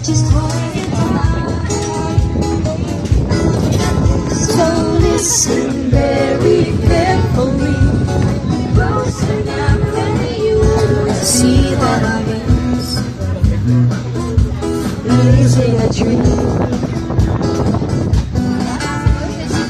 Just hold it tight. So listen very carefully. Closer now, and you will see that I'm living a dream.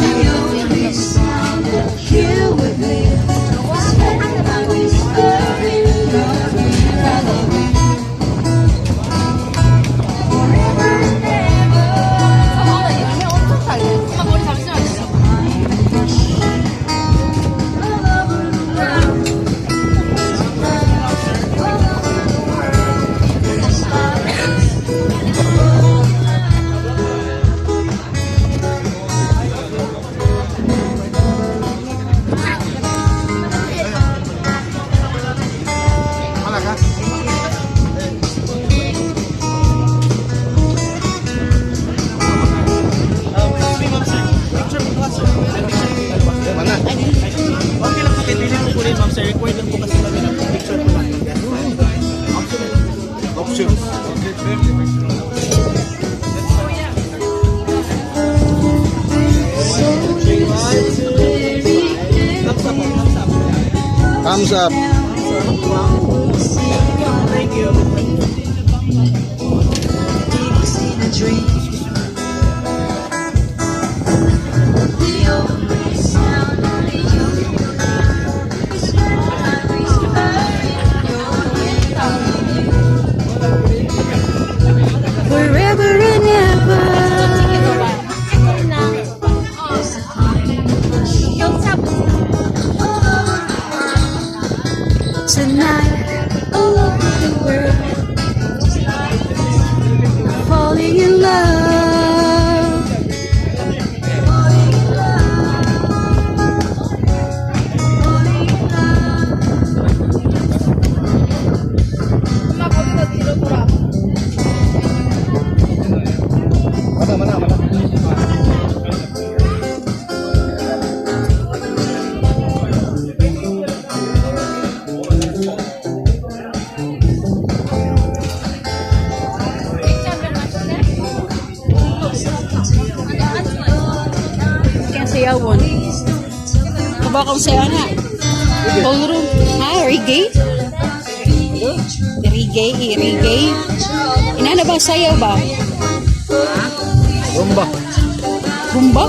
The only sound you hear with me is when I whisper in your ear, "I love you." Forever and ever. 엄청 달래. 엄마 머리 잠시만 주셔. All over the world. All over the world. Just like this. Fall in love. Malaga. Picture po ka, sir. Mana? Okay lang po, pili po kunin, ma'am, sir. Required lang po kasi kami ng picture po lang. Option. So listen very Thumbs up po, thumbs up. Thumbs up. Thank you. In a dream. The only sound that you hear is when I whisper in your ear, "I love you." Forever and ever. There's a heart 영차 all over the world. Tonight, all over the world. Just like this. Falling in love. Falling in love. Falling in love. 엄마 거기서 뒤로 돌아. Mana, mana, mana. 맥주 한병 마실래? Kaya sayawon. Kabaw kong sayaw na. Ballroom. Ha? Reggae? Reggae, eh, reggae. Inana ba sayaw ba? Rumba. Rumba?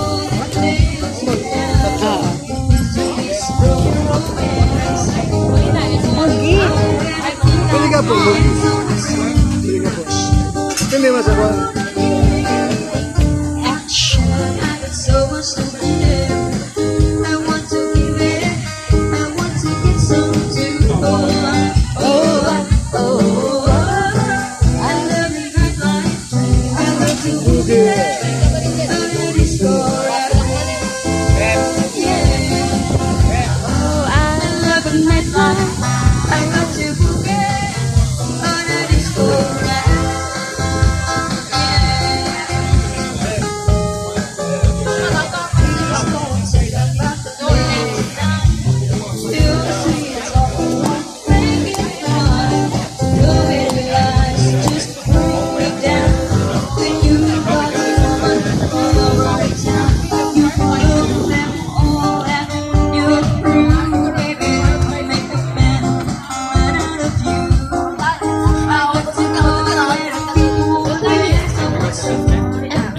Ah. Okay. Pwede ka po. Pwede ka po. Hindi mas ako. Action. I got so much to give. I want to give it. I want to get some too. Oh, I love the nightlife. I love to boogie. On a disco ride. Yeah. Oh, I love the nightlife. I love to boogie on a disco ride. Yeah.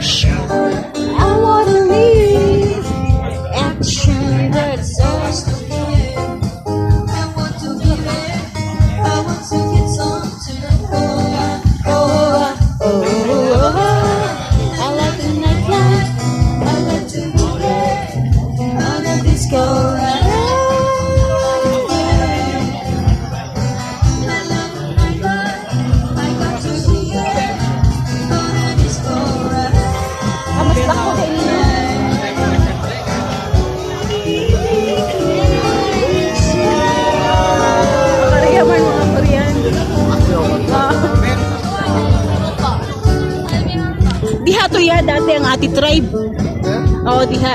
I wanna live. Action. That's So much to give. I want to give it. I want to get some too. Oh. I like the nightlife. I like to boogie on a disco ride. I love the nightlife. I got to boogie on a disco ride. Ah, mas dako kay ninyo. Korea man mga Korean. Ah. Diha to ya dati ang Ati Tribe. Oo, diha.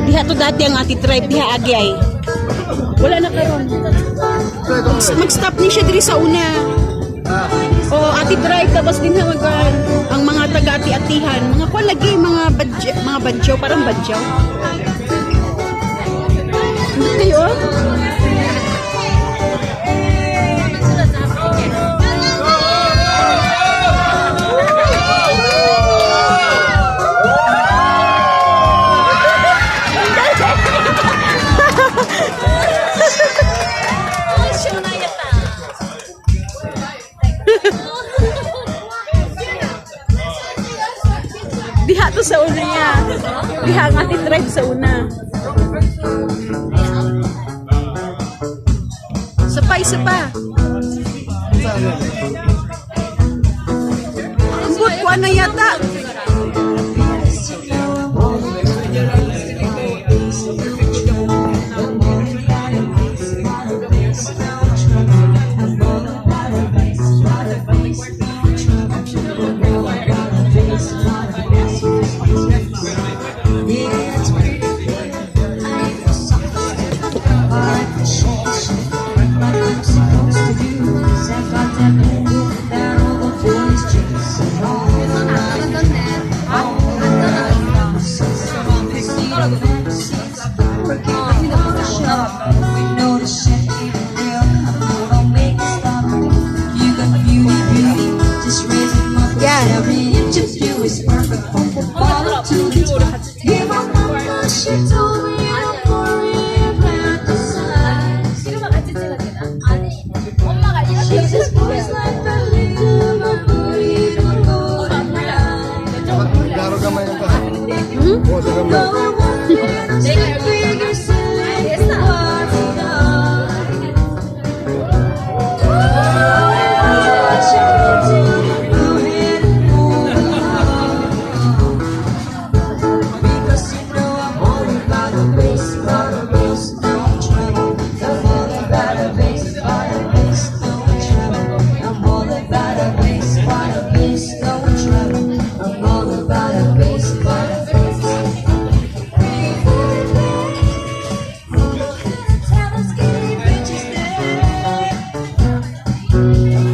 Diha to dati ang Ati Tribe, diha agi ay. Wala na karon. Mag-stop ni siya diri sa una. Oo, Ati Tribe tapos din ha magkuan ang mga taga-ati-atihan, mga kuan lagi mga badyo, mga badyo, parang badyo. Hindi kayo? Oh? Diha to sa una niya. Diha ang Ati Tribe sa una. Isa pa, isa pa. Ambot, kuha na yata. Yeah. Is perfect from the bottom to the top. Give up my she told me don't worry about the size. 지금은 같이 찍어도 되나? 아니, 엄마가 이렇게 She's as boys like a little burrito golden. Garo gamay ang ka. Oo, sa gamay. Though I want it, figures Because you know I'm all about the bass, about the bass, no trouble. I'm all about the bass, about the bass, no trouble. I'm all about the bass, about the bass, no trouble. I'm all about the bass, about the bass. Tell us, skinny bitches there.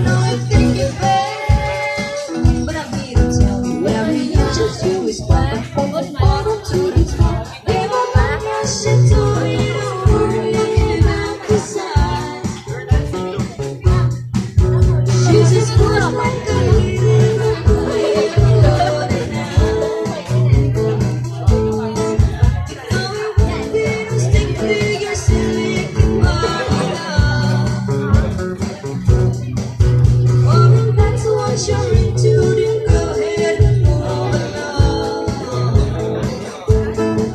No, you think you're bad, but I'm here to tell you every inch of you is perfect from the bottom to the top. Give up my shit to you, don't worry about the size. She's as good like a little stick figure, silly, Oh, that's what you're into, then go ahead and move along.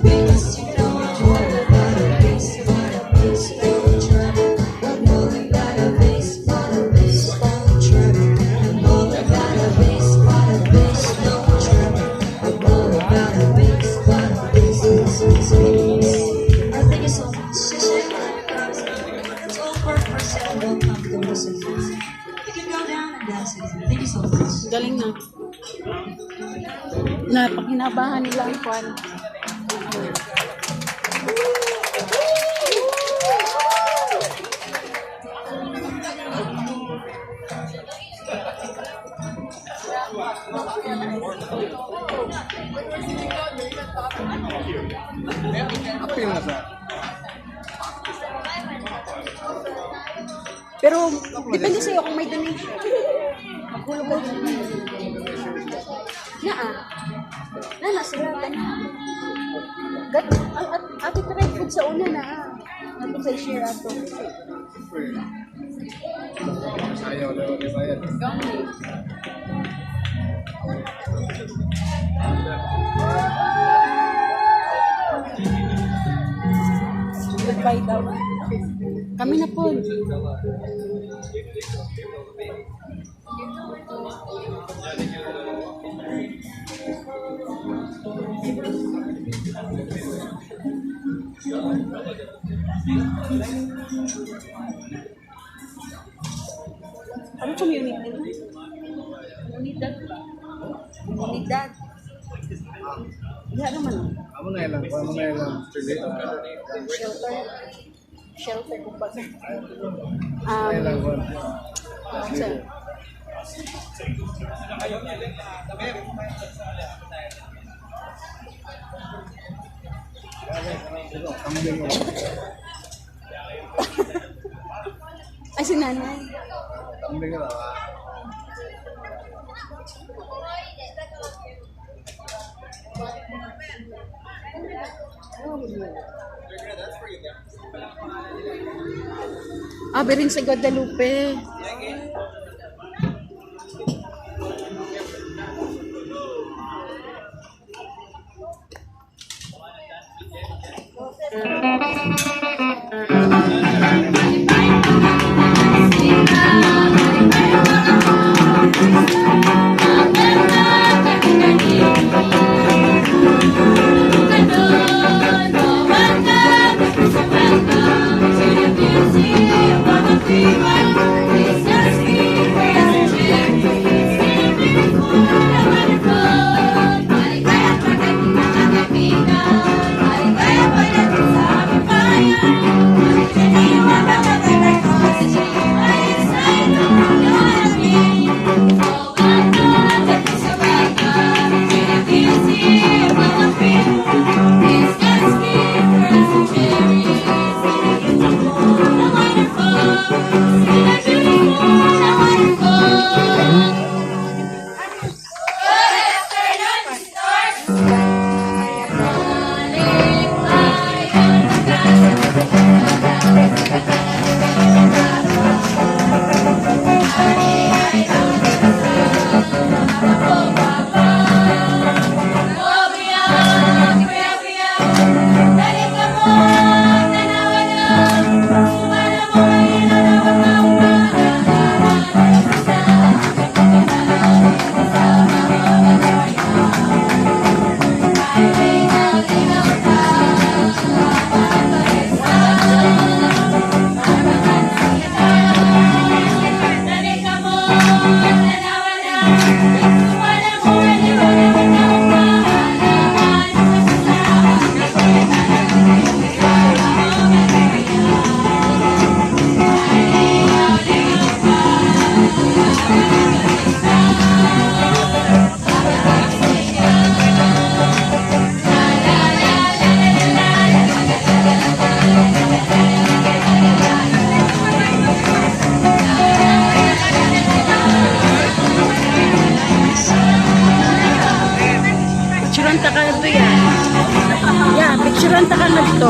Because you know I'm all about the bass, about the bass, no trouble. I'm all about the bass, about the bass, no trouble. I'm all about the bass, about the bass, no trouble. I'm all about the bass, about the bass, bass, bass, bass. I thank you so much. That's all for first and welcome to the You can go down and dance again. Thank you so much. Galing na. Napakinabahan nila ang kwan. Apil na sa. Pero depende sa'yo kung may donation. Maghulog ka. Naa. Na, nasa Gat, ang at, ate try food sa una na. Nato sa share ato. Ayaw, ayaw, ayaw, bayad. Goodbye daw. Kami na po. Ano community na? Komunidad ba? Komunidad. Diha naman oh. Amo na ilang, amo na ilang. Shelter. Shelter kumbaga. Ilang, Sa, Ay, si nanay. Tambing ka ba? Abi rin sa Guadalupe. Picturean ta ka nito yan. Yeah, picturean ta ka nito.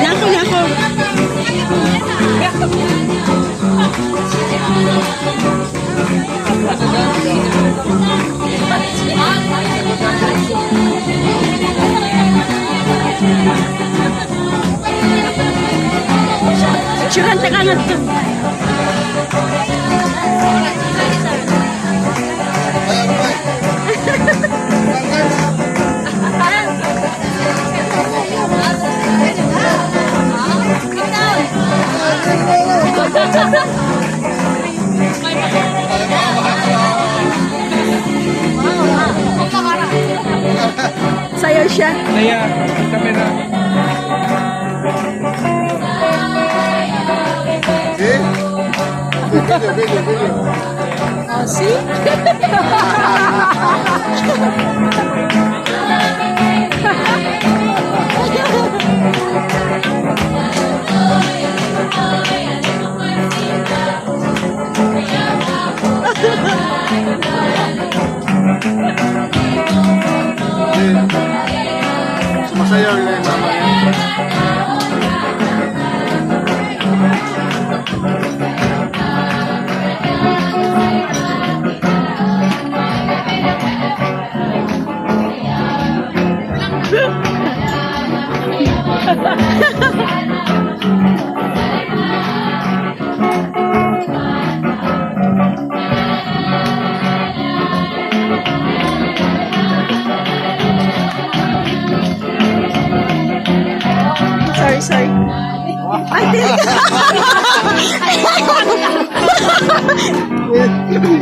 Nako, nako. Picturean ta ka nito. Sayaw siya. Naya, camera. See? Video, video, video. Oh, see? See? Sumasayaw yun yung mama niya. Sorry, sorry. Ay, dili.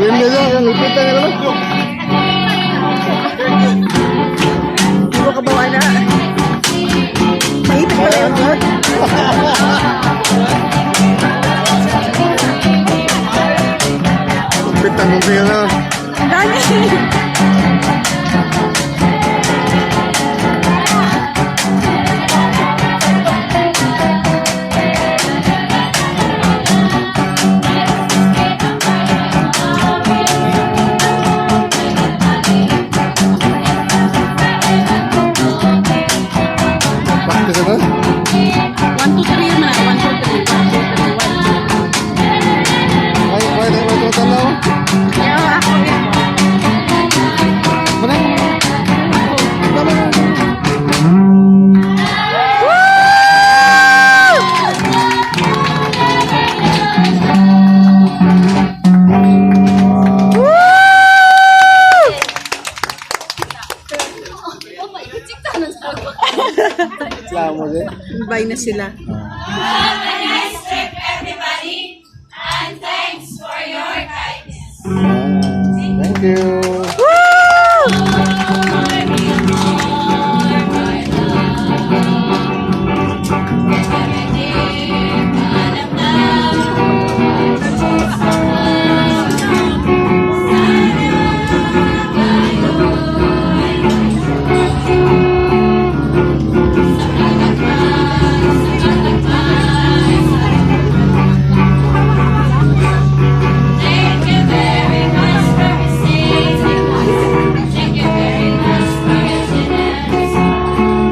Yun na siya, yung lupita nga naman. Di mo kabawa na. Maipit pala yung God. Tagong pila. Gani. Practice na. 1, 2, 3 man. 1, 2, 3. 1, 2, 3. 1, 2. Ay, pwede, pwede, tanaw. Yeah, ako yun. Mana? Mana? 엄마 이거 찍자는 사람. Reklamo din. Bye na sila. Have a nice trip, everybody, and thanks for your kindness. Thank you. Thank you very much for receiving us. Thank you very much for your generosity.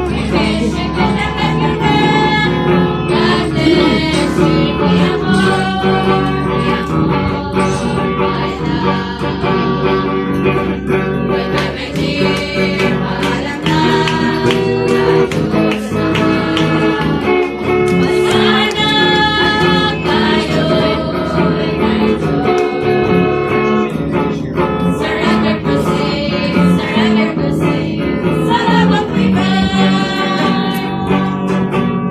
We wish you good luck and good luck. God bless you, mi amor, mi amor, my love. Goodbye, my dear, paalam na. Adios na. Sana tayo'y nandito. Surrender, proceed, surrender, proceed. Salamat, prepare.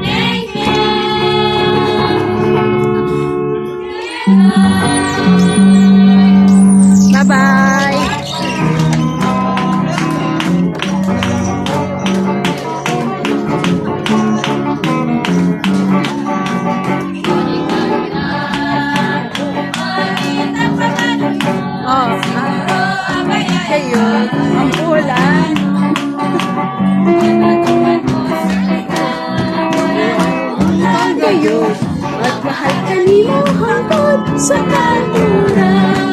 Thank you. Bye-bye. Oh, ah, kayo. Ang ulan. Kayo, magmahal ka nimo hangtod sa kanluran.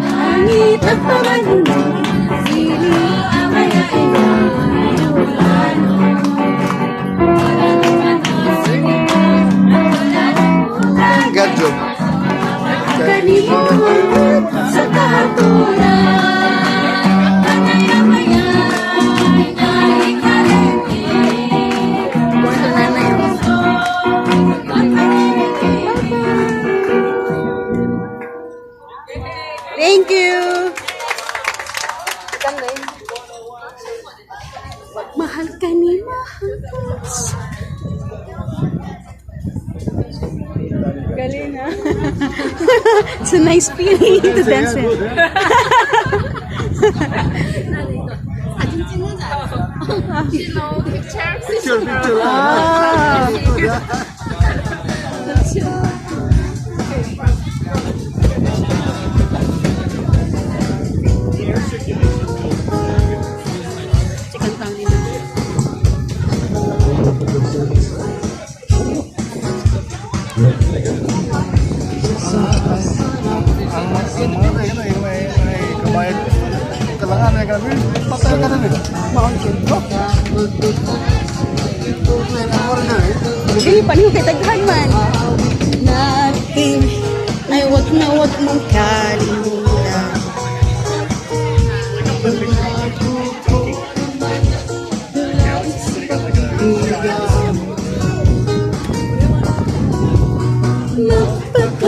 Langit at pamanunod, dili ay Good job. Kanimo hangtod sa kanluran. Buwan na yun. Thank you. Mahal ka ni mahal ka. Galing ah. It's a nice feeling to dance with. 사진 찍는 줄 알았어. You know, picture. Picture, picture. Ah. Chicken family na. Ang ang mga na yun ay may kabayad. Kalangan ay grabe. Patay ka na rin. Maon No? Dili pa niyo kay daghan man. Natin ay wag na wag mong kalimutan.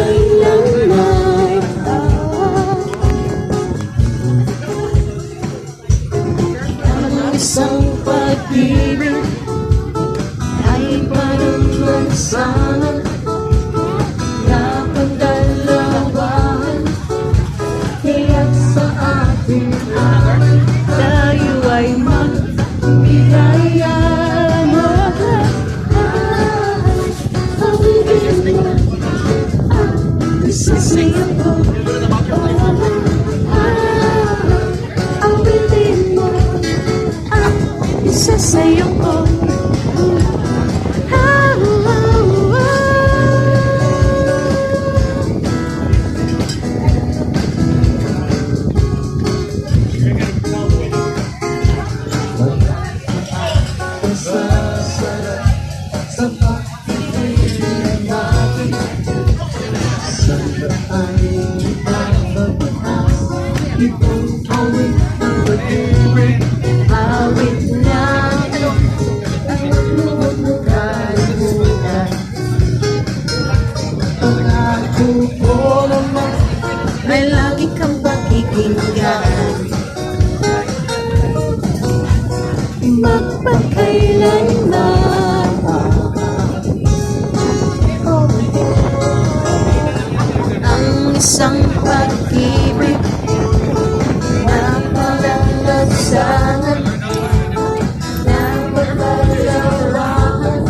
Magpakailanman. Ang isang pag-ibig ay parang lansangan na pagdalawahan, kaya't sa ating laman tayo ay magbigayan. Ay, awitin mo at Sa pag-ibig natin. Sana ay ipagmamahal. Itong awit ng pag-ibig. Awit natin ang huwag mo kalimutan. Pangako ko naman ay lagi kang pakikinggan. Magpakailanman. Ang isang pag-ibig na palalagsangan, na pagkalawahan.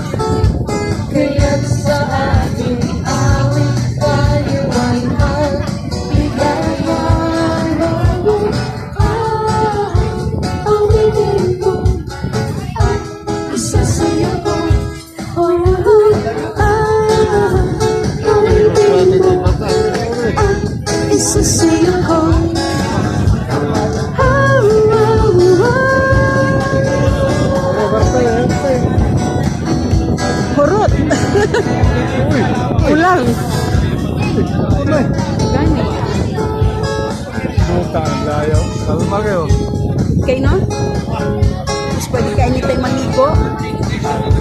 Kaya't sa ating awit tayo ay maligaya. Ah, awitin ko at isasayaw ko. Oh, ah, awitin ko at isasayaw ko. Oh, oh, oh. Hurot. Ulang. Gani. Puta, ang layo. Kalma kayo. Okay, no? Tapos pwede ka anytime maligo.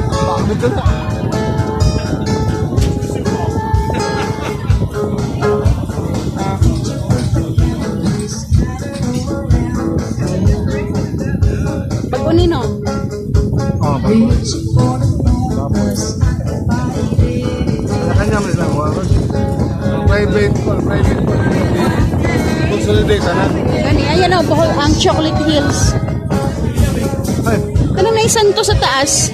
Pagod ka na. Bago nino. Oh, bago. Tapos. Kanya man sila. Private, private. Consolidate, ano? Gani, ayan o, Bohol, ang Chocolate Hills. Ay, Kanang may santo sa taas.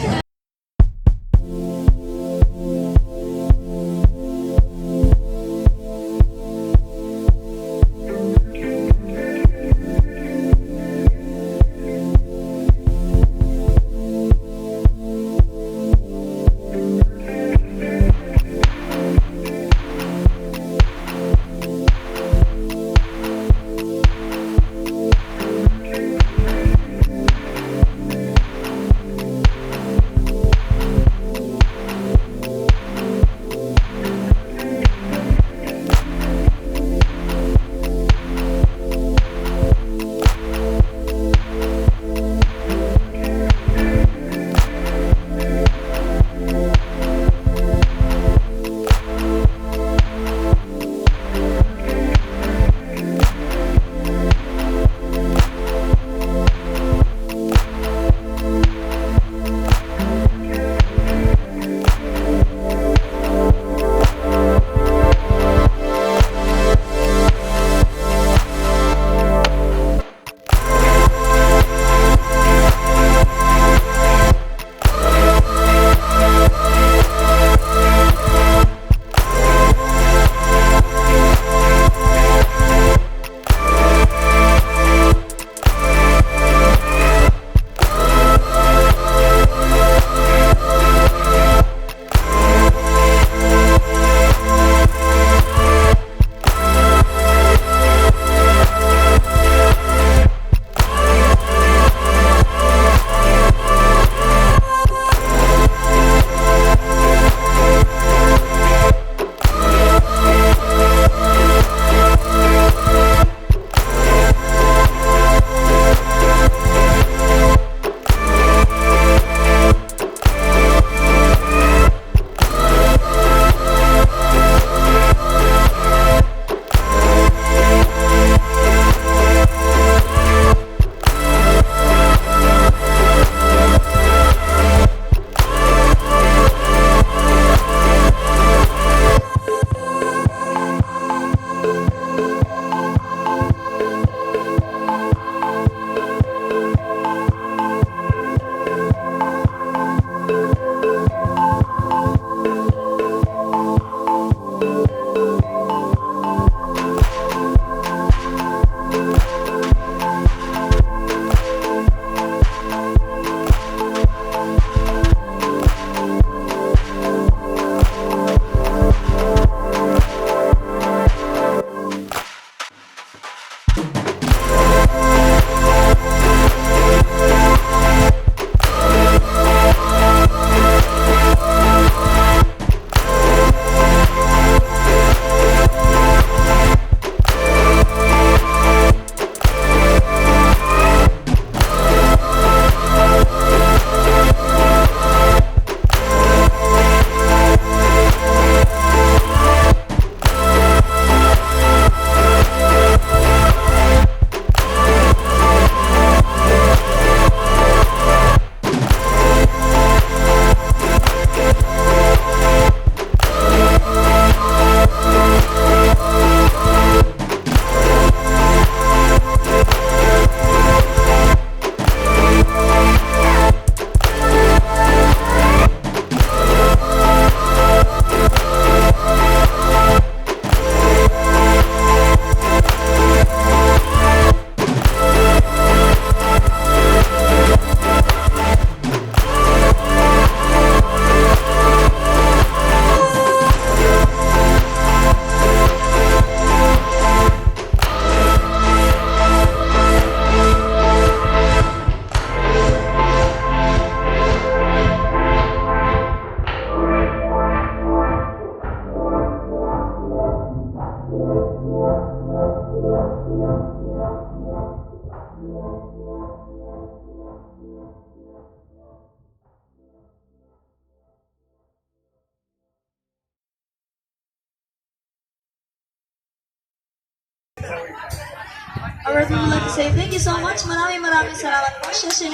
Alright, we would like to say thank you so much. Maraming maraming salamat po. 谢谢.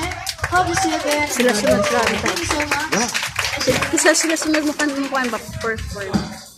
Hope to see you again. Sila sunod sila. Thank you so much. Isa sila sunod mo kan mo ba perform.